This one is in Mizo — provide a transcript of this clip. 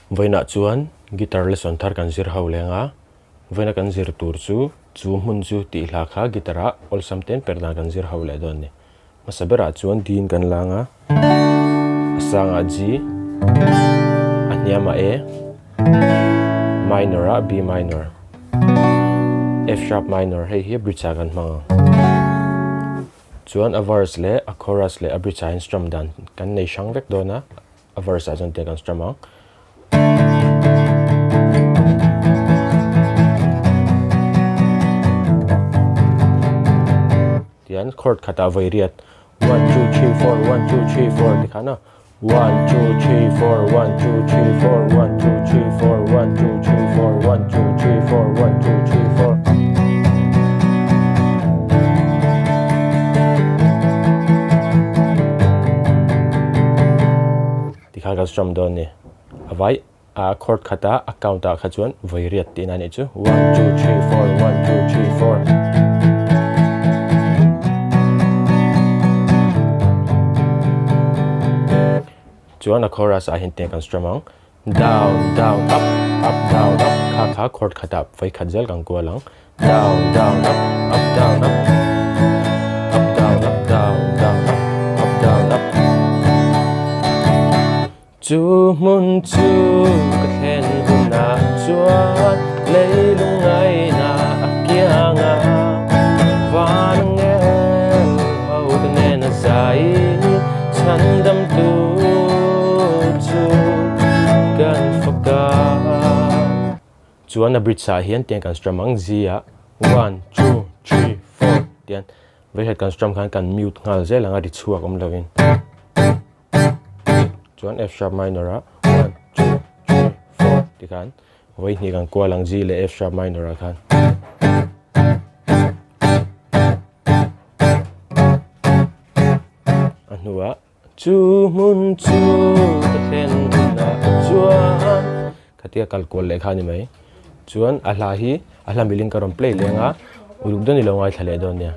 Vawiinah chuan guitar lesson thar kan zir ho leng a, vawiina kan zir tur chu chu hmun chu tih hla kha guitar ah awlsam ten per dan kan zir ho leh dawn a ni. Hmasa berah chuan D in kan lang a, a sangah G, a hniamah A, minor ah B minor, F sharp minor hei hi bridge ah kan hmang ang. Chuan a verse leh a chorus leh a bridge ah hian strum dan kan nei hrang vek dawn a. A verse ah chuan tiang kan strum ang. Tian chord khatah vawi riat 1 2 3 4 1 2 3 4 ti khan a 1 2 3 4 1 2 3 4 1 2 3 4 1 2 3 4 1 2 3 4 1 2 3 4 Tikhan kan strum dawn ni. A vai a chord khata a count ah kha chuan vawi riat tihna a nih chu. One two three four one two three four. Chuan a chorus ah hian tiang kan strum ang. Down down up up down up kha kha chord khatah vawi khat zel kan kual ang. Down down up up down up up down up down down up up down up Chu hmun chu ka thlen hunah chuan leilung ngaina a kiang a, van ngel ho te nen a zai chhandam tu chu kan fak a. Chuan a bridge ah hian tiang kan strum ang G ah one two three four tian veihet kan strum khan kan mute nghal zel ang a ri chhuak awm lovin chuan F sharp minor ah one two three four ti khan vawihnih kan kual ang G leh F sharp minor ah khan. A hnuah chu hmun chu ka thlen hunah chuan khatia kal kual leh kha a ni mai. Chuan a hla hi a hla miling ka rawn play leng a, uluk dawn i lo ngaithla leh dawn nia.